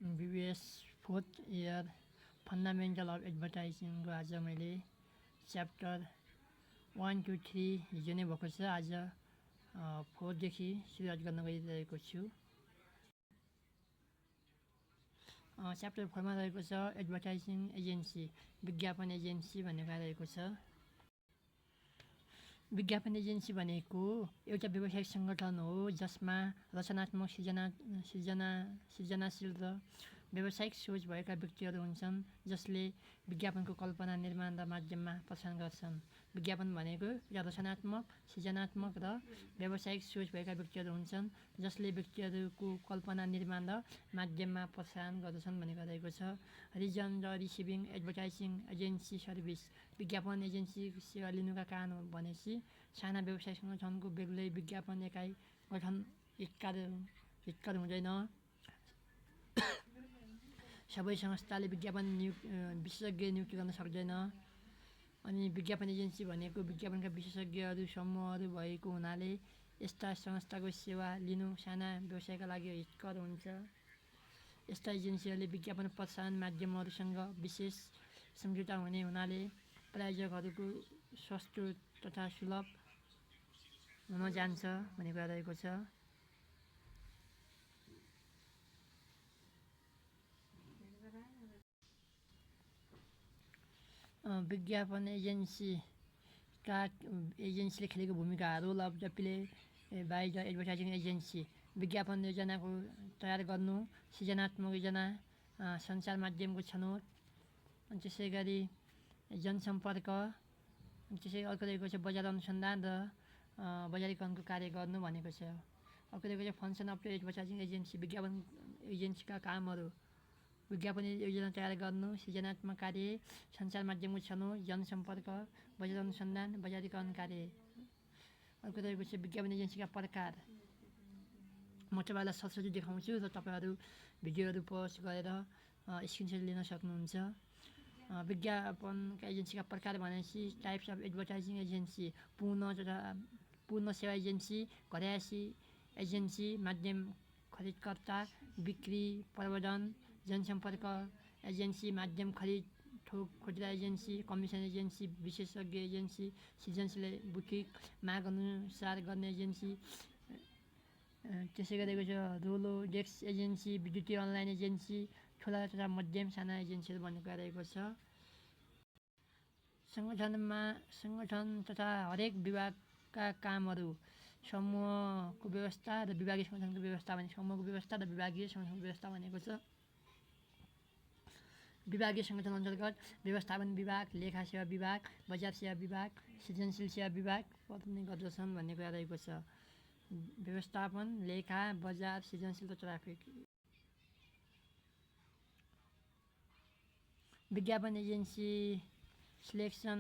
BBS 4th year fundamental of एडभर्टाइजिङको आज मैले च्याप्टर 1, 2, 3 हिजो नै भएको छ। आज 4देखि सुरुवात गर्न गइरहेको छु। च्याप्टर 4मा रहेको छ एडभर्टाइजिङ एजेन्सी, विज्ञापन एजेन्सी भनेको रहेको छ। विज्ञापन एजेन्सी भनेको एउटा व्यावसायिक सङ्गठन हो जसमा रचनात्मक सृजनाशील र व्यावसायिक सोच भएका व्यक्तिहरू हुन्छन् जसले विज्ञापनको कल्पना, निर्माण र माध्यममा प्रसारण गर्छन्। विज्ञापन भनेको एउटा रचनात्मक, सृजनात्मक र व्यावसायिक सोच भएका व्यक्तिहरू हुन्छन् जसले व्यक्तिहरूको कल्पना, निर्माण र माध्यममा प्रसारण गर्दछन् भनेको रहेको छ। रिजन र रिसिभिङ एडभर्टाइजिङ एजेन्सी सर्भिस, विज्ञापन एजेन्सी सेवा लिनुका कारण भनेपछि साना व्यवसाय सङ्गठनको बेग्लै विज्ञापन एकाइ गठन हितकर हुँदैन। सबै संस्थाले विज्ञापन विशेषज्ञ नियुक्ति गर्न सक्दैन। अनि विज्ञापन एजेन्सी भनेको विज्ञापनका विशेषज्ञहरू समूहहरू भएको हुनाले यस्ता संस्थाको सेवा लिनु साना व्यवसायका लागि हितकर हुन्छ। यस्ता एजेन्सीहरूले विज्ञापन प्रसारण माध्यमहरूसँग विशेष सम्झौता हुने हुनाले प्रायोजकहरूको सस्तो तथा सुलभ हुन जान्छ भनेको रहेको छ। विज्ञापन एजेन्सीले खेलेको भूमिका, role of the play by the advertising agency, विज्ञापन योजनाको तयार गर्नु, सृजनात्मक योजना, सञ्चार माध्यमको छनौट, अनि त्यसै गरी जनसम्पर्क, अनि त्यसै अर्को रहेको छ बजार अनुसन्धान र बजारीकरणको कार्य गर्नु भनेको छ। अर्को रहेको छ function of the advertising agency, विज्ञापन एजेन्सीका कामहरू, विज्ञापन योजना तयार गर्नु, सृजनात्मक कार्य, सञ्चार माध्यमको छनौट, जनसम्पर्क, बजार अनुसन्धान, बजारीकरण कार्य। अर्को रहेको छ विज्ञापन एजेन्सीका प्रकार। म तपाईँलाई सरसरी देखाउँछु र तपाईँहरू भिडियोहरू पज गरेर स्क्रिनसट लिन सक्नुहुन्छ। विज्ञापनका एजेन्सीका प्रकार भनेपछि टाइप्स अफ एडभर्टाइजिङ एजेन्सी, पूर्ण सेवा एजेन्सी, घरयासी एजेन्सी, माध्यम खरिदकर्ता, बिक्री प्रबन्धन, जनसम्पर्क एजेन्सी, माध्यम खरिद, थोक खुद्रा एजेन्सी, कमिसन एजेन्सी, विशेषज्ञ एजेन्सी, सृजनशील बुटिक, माग अनुसार गर्ने एजेन्सी। त्यसै गरेको छ रोलोडेक्स एजेन्सी, विद्युतीय अनलाइन एजेन्सी, ठुला तथा मध्यम साना एजेन्सीहरू भनेको रहेको छ। सङ्गठन तथा हरेक विभागका कामहरू, समूहको व्यवस्था र विभागीय सङ्गठनको व्यवस्था भने समूहको व्यवस्था र विभागीय सङ्गठनको व्यवस्था भनेको छ। विभागीय सङ्गठन अन्तर्गत व्यवस्थापन विभाग, लेखा सेवा विभाग, बजार सेवा विभाग, सृजनशील सेवा विभाग पर्ने गर्दछन् भनेको रहेको छ। व्यवस्थापन, लेखा, बजार, सृजनशील र ट्राफिक। विज्ञापन agency selection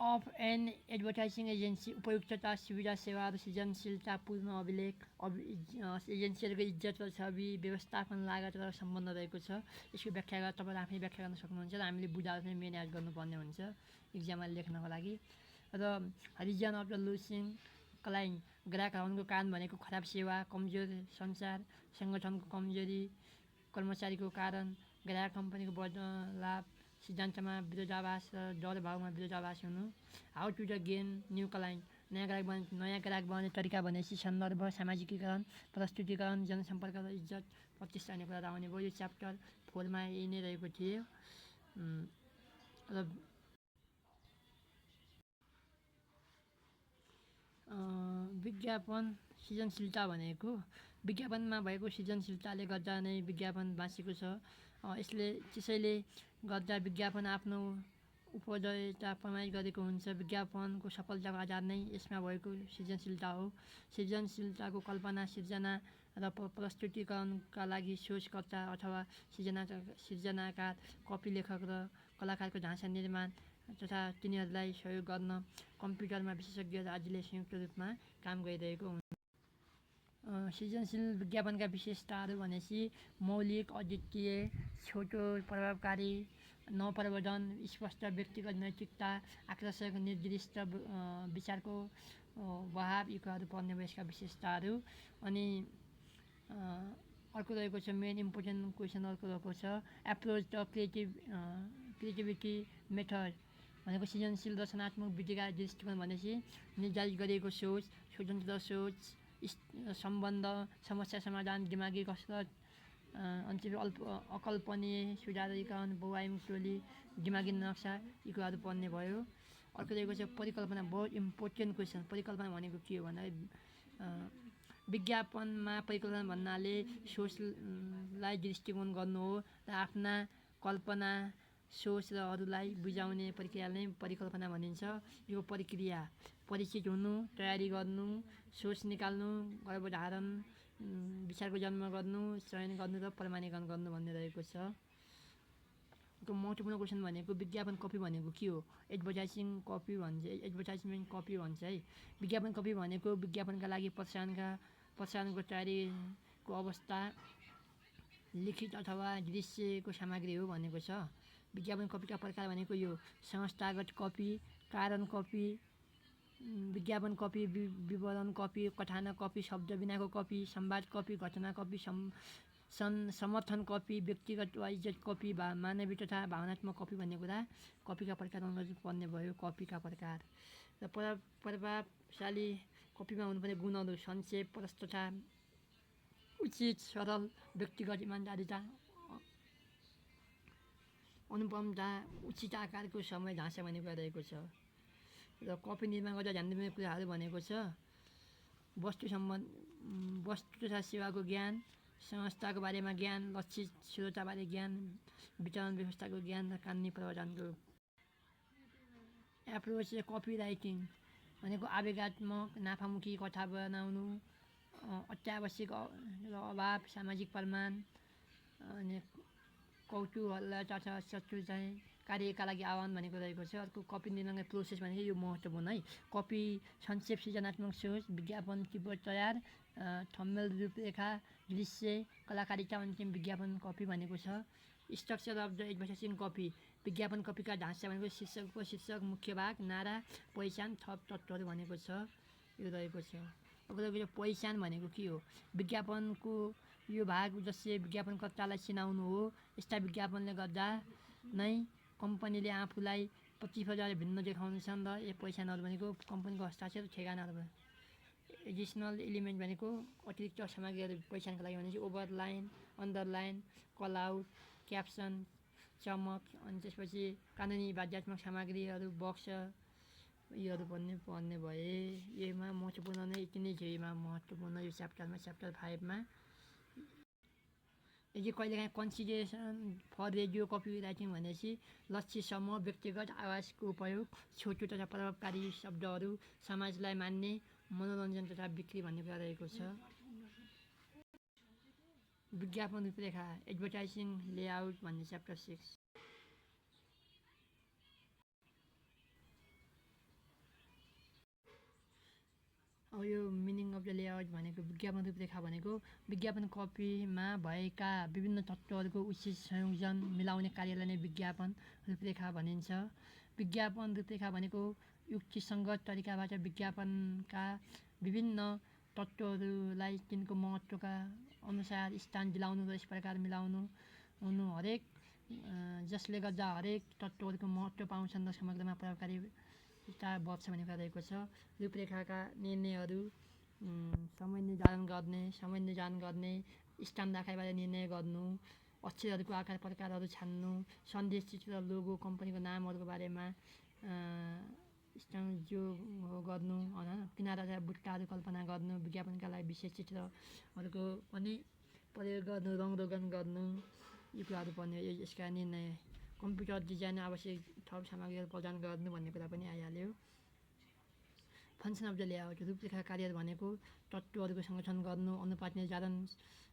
of an advertising agency, उपयुक्तता, सुविधा, सेवाहरू, सृजनशीलतापूर्ण अभिलेख, एजेन्सीहरूको इज्जत र छवि, व्यवस्थापन, लागत र सम्बन्ध रहेको छ। यसको व्याख्या तपाईँले आफै व्याख्या गर्न सक्नुहुन्छ र हामीले बुझाएर चाहिँ मेन याद गर्नुपर्ने हुन्छ इक्जाममा लेख्नको लागि। र रिजन अफ द लुसिङ क्लाइन्ट, ग्राहक हराउनुको कारण भनेको खराब सेवा, कमजोर सञ्चार, सङ्गठनको कमजोरी, कर्मचारीको कारण, ग्राहक कम्पनीको बढ्दो लाभ, सिद्धान्तमा विरोधाभास र दर भावमा विरोधाभास हुनु। How to the gain new client, नयाँ ग्राहक बनाउने तरिका भनेपछि सन्दर्भ, सामाजिकीकरण, प्रस्तुतीकरण, जनसम्पर्क र इज्जत प्रतिष्ठा भन्ने कुरा आउने भयो। यो च्याप्टर 4मा यही नै रहेको थियो। र विज्ञापन सृजनशीलता भनेको विज्ञापनमा भएको सृजनशीलताले गर्दा नै विज्ञापन बाँचेको छ। त्यसैले गर्दा विज्ञापन आफ्नो उपयोगिता प्रमाणित गरेको हुन्छ। विज्ञापनको सफलताको आधार नै यसमा भएको सृजनशीलता हो। सृजनशीलताको कल्पना, सिर्जना र प्रस्तुतीकरणका लागि सोचकर्ता अथवा सिर्जनाकार, कपी लेखक र कलाकारको ढाँचा निर्माण तथा तिनीहरूलाई सहयोग गर्न कम्प्युटरमा विशेषज्ञ आदिले संयुक्त रूपमा काम गरिरहेको हुन्छ। सृजनशील विज्ञापनका विशेषताहरू भनेपछि मौलिक, अद्वितीय, छोटो, प्रभावकारी, नवप्रवर्धन, स्पष्ट, व्यक्तिगत नैतिकता, आकर्षक, निर्दिष्ट विचारको बहाव यी कुराहरू पर्ने भयो यसका विशेषताहरू। अनि अर्को रहेको छ मेन इम्पोर्टेन्ट क्वेसन अर्को रहेको छ एप्रोच द क्रिएटिभिटी मेथड भनेको सृजनशील रचनात्मक विधिका दृष्टिकोण भनेपछि निर्धारित गरिएको सोच, स्वतन्त्र सोच, सम्बन्ध, समस्या समाधान, दिमागी कसरत, अनि अकल्पनीय सुधारीकरण, बहुआयामिक टोली, दिमागी नक्सा यी कुराहरू पढ्ने भयो। अर्को रहेको छ परिकल्पना, बहुत इम्पोर्टेन्ट क्वेसन। परिकल्पना भनेको के हो भन्दा विज्ञापनमा परिकल्पना भन्नाले सोचलाई दृष्टिकोण गर्नु हो र आफ्ना कल्पना, सोच र अरूलाई बुझाउने प्रक्रियालाई परिकल्पना भनिन्छ। यो प्रक्रिया परिचित हुनु, तयारी गर्नु, सोच निकाल्नु, गर्भधारण, विचारको जन्म गर्नु, चयन गर्नु र प्रमाणीकरण गर्नु भन्ने रहेको छ। महत्त्वपूर्ण क्वेसन भनेको विज्ञापन कपी भनेको के हो? एडभर्टाइजिङ कपी भन्छ, एडभर्टाइजमेन्ट कपी भन्छ है। विज्ञापन कपी भनेको विज्ञापनका लागि प्रसारणको तयारीको अवस्था, लिखित अथवा दृश्यको सामग्री हो भनेको छ। विज्ञापन कपीका प्रकार भनेको यो संस्थागत कपी, कारण कपी, विज्ञापन कपी, विवरण कपी, कथानक कपी, शब्द बिनाको कपी, संवाद कपी, घटना कपी, समर्थन कपी, व्यक्तिगत वा इज्जत कपी, मानवीय तथा भावनात्मक कपी भन्ने कुरा कपीका प्रकार पर्ने भयो। कपीका प्रकार र प्रभावशाली कपीमा हुनुपर्ने गुणहरू संक्षेप, प्रस्तुतता, उचित, सरल, व्यक्तिगत, इमान्दारिता, अनुपमता, उचित आकारको समय ढाँचा भन्ने कुरा रहेको छ। र कपी निर्माण गर्दा ध्यान दिने कुराहरू भनेको छ वस्तु तथा सेवाको ज्ञान, संस्थाको बारेमा ज्ञान, लक्षित श्रोताबारे ज्ञान, वितरण व्यवस्थाको ज्ञान र कानुनी प्रावधानको। एप्रोच कपी राइटिङ भनेको आवेगात्मक, नाफामुखी कथा बनाउनु, अत्यावश्यक र अभाव, सामाजिक प्रमाण, अनि कौतूहल तथा शत्रु चाहिँ कार्यका लागि आह्वान भनेको रहेको छ। अर्को कपी निर्माणको प्रोसेस भनेको यो महत्त्वपूर्ण है। कपी संक्षेप, सृजनात्मक सोच, विज्ञापन कीवर्ड तयार, थम्बनेल, रूपरेखा, दृश्य, कलाकारिता, अन्तिम विज्ञापन कपी भनेको छ। Structure of the advertising copy, विज्ञापन कपीका ढाँचा भनेको शीर्षक, मुख्य भाग, नारा, पहिचान, थप तत्त्वहरू भनेको छ। यो रहेको छ। अब पहिचान भनेको के हो? विज्ञापनको यो भाग उद्देश्य विज्ञापनकर्तालाई चिनाउनु हो। यस्ता विज्ञापनले गर्दा नै कम्पनीले आफूलाई प्रतिस्पर्धाले भिन्न देखाउँछन् र यो पहिचानहरू भनेको कम्पनीको हस्ताक्षर, ठेगानाहरू भयो। एडिसनल एलिमेन्ट भनेको अतिरिक्त सामग्रीहरू पहिचानका लागि भनेपछि ओभरलाइन, अन्डरलाइन, कलआउट, क्याप्सन, चमक, अनि त्यसपछि कानुनी बाध्यात्मक सामग्रीहरू, बक्स यीहरू पढ्ने भए। यसमा महत्त्वपूर्ण नै यति नै थियो। यसमा महत्त्वपूर्ण यो च्याप्टरमा, च्याप्टर 5 मा। यदि कहिलेकाहीँ consideration for radio copy writing भनेपछि लक्षित समूह, व्यक्तिगत आवाजको उपयोग, छोटो तथा प्रभावकारी शब्दहरू, समाजलाई मान्ने, मनोरञ्जन तथा बिक्री भन्ने कुरा रहेको छ। विज्ञापन रूपरेखा, एडभर्टाइजिङ लेआउट भन्ने च्याप्टर 6। अब यो मिनिङ अफ द लेआउट भनेको विज्ञापन रूपरेखा भनेको विज्ञापन कपीमा भएका विभिन्न तत्त्वहरूको उचित संयोजन मिलाउने कार्यलाई नै विज्ञापन रूपरेखा भनिन्छ। विज्ञापन रूपरेखा भनेको युक्तिसङ्गत तरिकाबाट विज्ञापनका विभिन्न तत्त्वहरूलाई तिनको महत्त्वका अनुसार स्थान दिलाउनु र यस प्रकार मिलाउनु हुनु हरेक जसले गर्दा हरेक तत्त्वहरूको महत्त्व पाउँछन् र समग्रमा प्रभावकारिता बढ्छ भन्ने कुरा रहेको छ। रूपरेखाका निर्णयहरू समय निर्धारण गर्ने, स्थान राखाइबारे निर्णय गर्नु, अक्षरहरूको आकार प्रकारहरू छान्नु, सन्देश, चित्र, लोगो, कम्पनीको नामहरूको बारेमा जो गर्नु, किनारा र बुट्टाहरू कल्पना गर्नु, विज्ञापनका लागि विशेष चित्रहरूको पनि प्रयोग गर्नु, रङरोगन गर्नु, यी कुराहरू पर्ने। यसका निर्णय कम्प्युटर डिजाइन आवश्यक थप सामग्रीहरू प्रदान गर्नु भन्ने कुरा पनि आइहाल्यो। फङ्सन अफ द लेआउट, रूपरेखा कार्यहरू भनेको तत्त्वहरूको सङ्गठन गर्नु, अनुपात निर्धारण,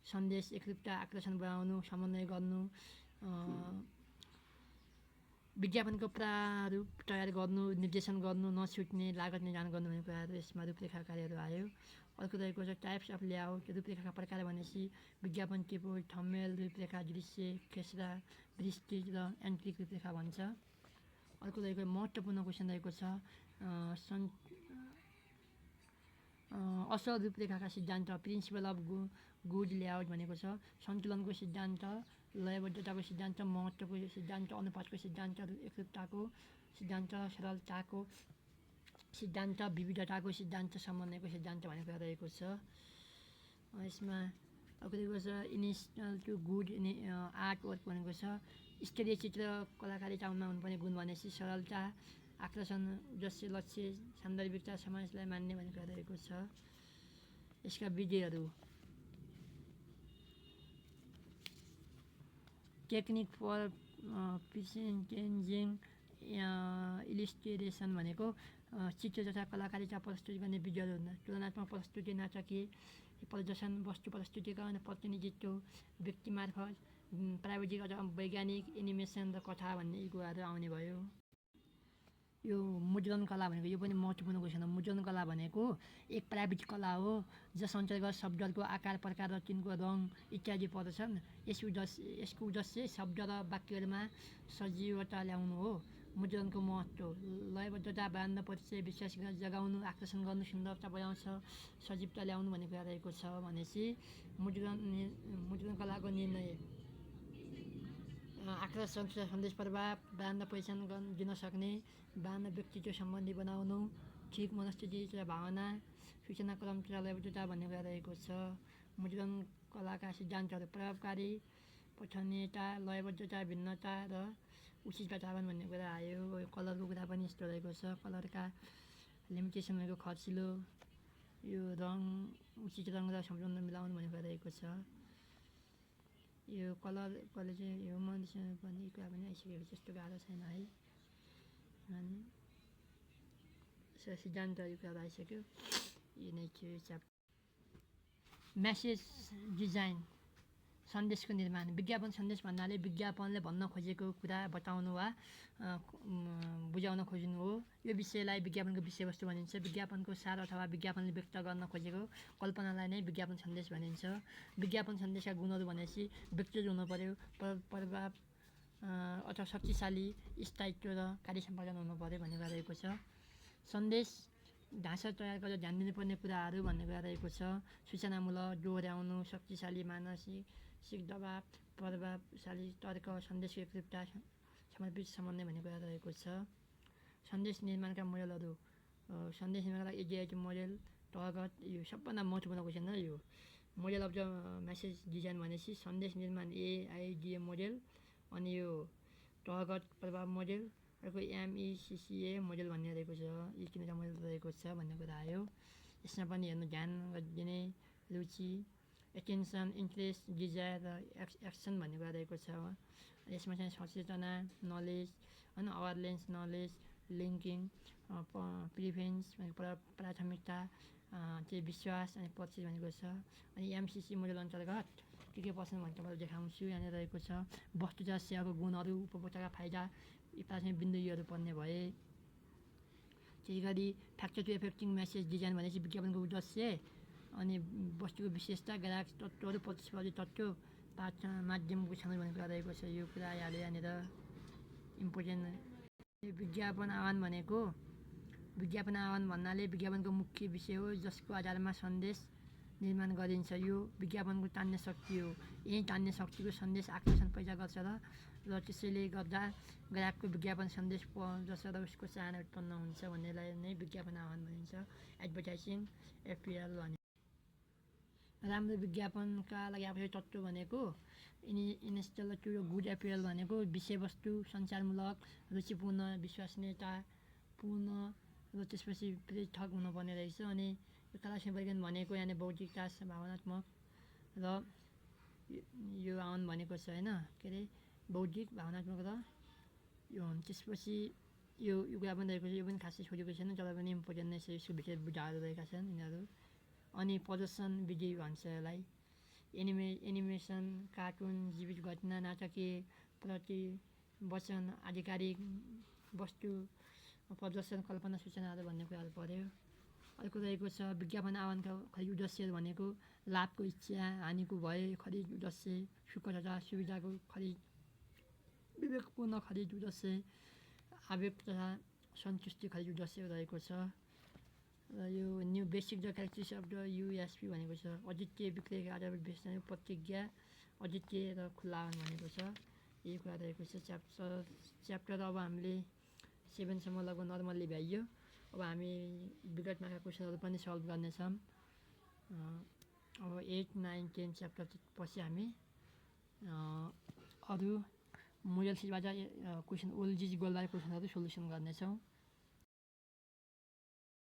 सन्देश, एकरूपता, आकर्षण बढाउनु, समन्वय गर्नु, विज्ञापनको प्रारूप तयार गर्नु, निर्देशन गर्नु, नछुट्ने, लागत निर्धारण गर्नु भन्ने कुराहरू यसमा रूपरेखा कार्यहरू आयो। अर्को रहेको छ टाइप्स अफ लेआउट, रूपरेखाका प्रकार भनेपछि विज्ञापन कीबोर्ड, थम्बनेल, रूपरेखा, दृश्य, खेसरा, विस्तृत र एन्ट्रिक रूपरेखा भन्छ। अर्को रहेको महत्त्वपूर्ण क्वेसन रहेको छ असल रूपरेखाका सिद्धान्त प्रिन्सिपल अफ गुड लेआउट भनेको छ। सन्तुलनको सिद्धान्त, लयबद्धताको सिद्धान्त, महत्त्वको सिद्धान्त, अनुपातको सिद्धान्त, एकरूपताको सिद्धान्त, सरलताको सिद्धान्त, विविधताको सिद्धान्त, समन्वयको सिद्धान्त भनेको रहेको छ। यसमा अर्को दिएको छ initial to good art work भनेको छ। स्तरीय चित्र कलाकारितामा हुनुपर्ने गुण भनेपछि सरलता, आकर्षण, उद्देश्य, लक्ष्य, सान्दर्भिकता, समाजलाई मान्ने भनेको रहेको छ। यसका विधिहरू टेक्निक फर प्रेजेन्टिङ इलिस्ट्रेसन भनेको चित्र तथा कलाकारिता प्रस्तुत गर्ने विधिहरू हुन्। तुलनात्मक प्रस्तुति, नाटकीय प्रदर्शन, वस्तु प्रस्तुतिकरण, प्रतिनिधित्व, व्यक्तिमार्फत, प्राविधिक अथवा वैज्ञानिक, एनिमेसन र कथा भन्ने यी कुराहरू आउने भयो। यो मुद्रण कला भनेको यो पनि महत्त्वपूर्ण क्वेसन हो। मुद्रण कला भनेको एक प्राविधिक कला हो जस अन्तर्गत शब्दहरूको आकार, प्रकार र तिनको रङ इत्यादि पर्दछन्। यसको उद्देश्य शब्द र वाक्यहरूमा सजीवता ल्याउनु हो। मुद्रणको महत्त्व लयबद्धता, बाँध्न, परिचय, विश्वास जगाउनु, आकर्षण गर्नु, सुन्दरता बढाउँछ, सजीवता ल्याउनु भन्ने कुरा रहेको छ। भनेपछि मुद्रण कलाको निर्णय आकर्षण, सन्देश प्रभाव, बाँध्न पहिचान दिन सक्ने, बाँध्न व्यक्तित्व सम्बन्धी बनाउनु, ठिक मनस्थिति र भावना, सूचना क्रम र लयबद्धता भन्ने कुरा रहेको छ। मुद्रण कलाका सिद्धान्तहरू प्रभावकारी, पठनीयता, लयबद्धता, भिन्नता र उचित वातावरण भन्ने कुरा आयो। कलरको कुरा पनि यस्तो रहेको छ। कलरका लिमिटेसन भनेको खर्चिलो, यो रङ, उचित रङ र सम्बन्ध मिलाउनु भन्ने कुरा रहेको छ। यो कलरले चाहिँ ह्युमन भन्ने कुरा पनि आइसकेको छ, त्यस्तो गाह्रो छैन है। अनि सिद्धान्तहरू कुरा आइसक्यो। यो नै थियो च्याप्टर। म्यासेज डिजाइन, सन्देशको निर्माण। विज्ञापन सन्देश भन्नाले विज्ञापनले भन्न खोजेको कुरा बताउनु वा बुझाउन खोज्नु हो। यो विषयलाई विज्ञापनको विषयवस्तु भनिन्छ। विज्ञापनको सार अथवा विज्ञापनले व्यक्त गर्न खोजेको कल्पनालाई नै विज्ञापन सन्देश भनिन्छ। विज्ञापन सन्देशका गुणहरू भनेपछि व्यक्तिगत हुनु पर्यो, प्रभाव अथवा शक्तिशाली, स्थायित्व र कार्यसम्पादन हुनु पर्यो भन्ने कुरा रहेको छ। सन्देश ढाँचा तयार गरेर ध्यान दिनुपर्ने कुराहरू भन्ने कुरा रहेको छ। सूचनामूलक, दोहोऱ्याउनु, शक्तिशाली, मानसिक दबाव, प्रभावशाली तर्क, सन्देशको एकरूपता, समर्पित समन्वय भन्ने कुरा रहेको छ। सन्देश निर्माणका मोडेलहरू, सन्देश निर्माणका लागि एडिआइटी मोडेल, तहगत, यो सबभन्दा महत्त्वपूर्ण क्वेसन हो। यो model of the message design भनेपछि सन्देश निर्माण एआइडिए मोडेल, अनि यो तहगत प्रभाव मोडेल, अर्को एमइसिसिए मोडेल भन्ने रहेको छ। यी तिनवटा मोडेल रहेको छ भन्ने कुरा आयो। यसमा पनि हेर्नु ध्यान दिने, रुचि, एटेन्सन, इन्ट्रेस्ट, डिजायर र एक्सन भन्ने कुरा रहेको छ। यसमा चाहिँ सचेतना, नलेज होइन, अवेरनेस, नलेज, लिङ्किङ, प्रिफरेन्स प्राथमिकता, चाहिँ विश्वास अनि परिचय भनेको छ। अनि एमसिसी मोडेल अन्तर्गत के पर्छन् भने तपाईँलाई देखाउँछु। यहाँनिर रहेको छ वस्तु तथा सेवाको गुणहरू, उपभोक्ताका फाइदा, यी प्राथमिक बिन्दुहरू पर्ने भए। त्यही गरी फ्याक्टर टु इफेक्टिङ म्यासेज डिजाइन भनेपछि विज्ञापनको उद्देश्य, अनि वस्तुको विशेषता, ग्राहक तत्त्वहरू, प्रतिस्पर्धी तत्त्व, माध्यमको छनौट भन्ने कुरा रहेको छ। यो कुरा आइहाल्यो यहाँनिर इम्पोर्टेन्ट। विज्ञापन आह्वान भनेको विज्ञापन आह्वान भन्नाले विज्ञापनको मुख्य विषय हो जसको आधारमा सन्देश निर्माण गरिन्छ। यो विज्ञापनको तान्ने शक्ति हो। यही तान्ने शक्तिको सन्देश आकर्षण पैदा गर्छ र त्यसैले गर्दा ग्राहकको विज्ञापन सन्देश पढ्दछ र उसको चाहना उत्पन्न हुन्छ भन्नेलाई नै विज्ञापन आह्वान भनिन्छ। एडभर्टाइजिङ एपिएल भने राम्रो विज्ञापनका लागि आवश्यक तत्त्व भनेको इनिसियल टु गुड एपिएल भनेको विषयवस्तु सञ्चारमूलक, रुचिपूर्ण, विश्वसनीयतापूर्ण र त्यसपछि पृथक हुनुपर्ने रहेछ। अनि यो कलासँग परिगण भनेको यहाँनिर बौद्धिकता, भावनात्मक र यो आह्वान भनेको छ होइन, के अरे बौद्धिक, भावनात्मक र यो त्यसपछि यो कुरा पनि रहेको छ। यो पनि खासै छोडेको छैन, तर पनि इम्पोर्टेन्ट नै छ। यसको भित्र बुझाहरू रहेका छन् यिनीहरू। अनि प्रदर्शन विधि भन्छ यसलाई। एनिमेसन, कार्टुन, जीवित घटना, नाटकीय प्रतिवचन, आधिकारिक वस्तु प्रदर्शन, कल्पना, सूचनाहरू भन्ने कुराहरू पऱ्यो। अर्को रहेको छ विज्ञापन आह्वानका खरिद उद्देश्यहरू भनेको लाभको इच्छा, हानिको भय खरिद उद्देश्य, सुख तथा सुविधाको खरिद, विवेकपूर्ण खरिद उद्देश्य, आवेग तथा सन्तुष्टि खरिद उद्देश्य रहेको छ। र यो new basic the characteristics of the USP भनेको छ। अद्वितीय विक्रियका आधारभूत विशेषण प्रतिज्ञा अद्वितीय र खुलावन भनेको छ। यही कुरा रहेको छ च्याप्टर। अब हामीले 7सम्म लगभग नर्मल्ली भ्याइयो। अब हामी विगतमा क्वेसनहरू पनि सल्भ गर्नेछौँ। अब 8, 9, 10 च्याप्टर पछि हामी अरू मोडल सिटबाट क्वेसन ओल्ड जिज गोलबार क्वेसनहरू सोल्युसन गर्नेछौँ।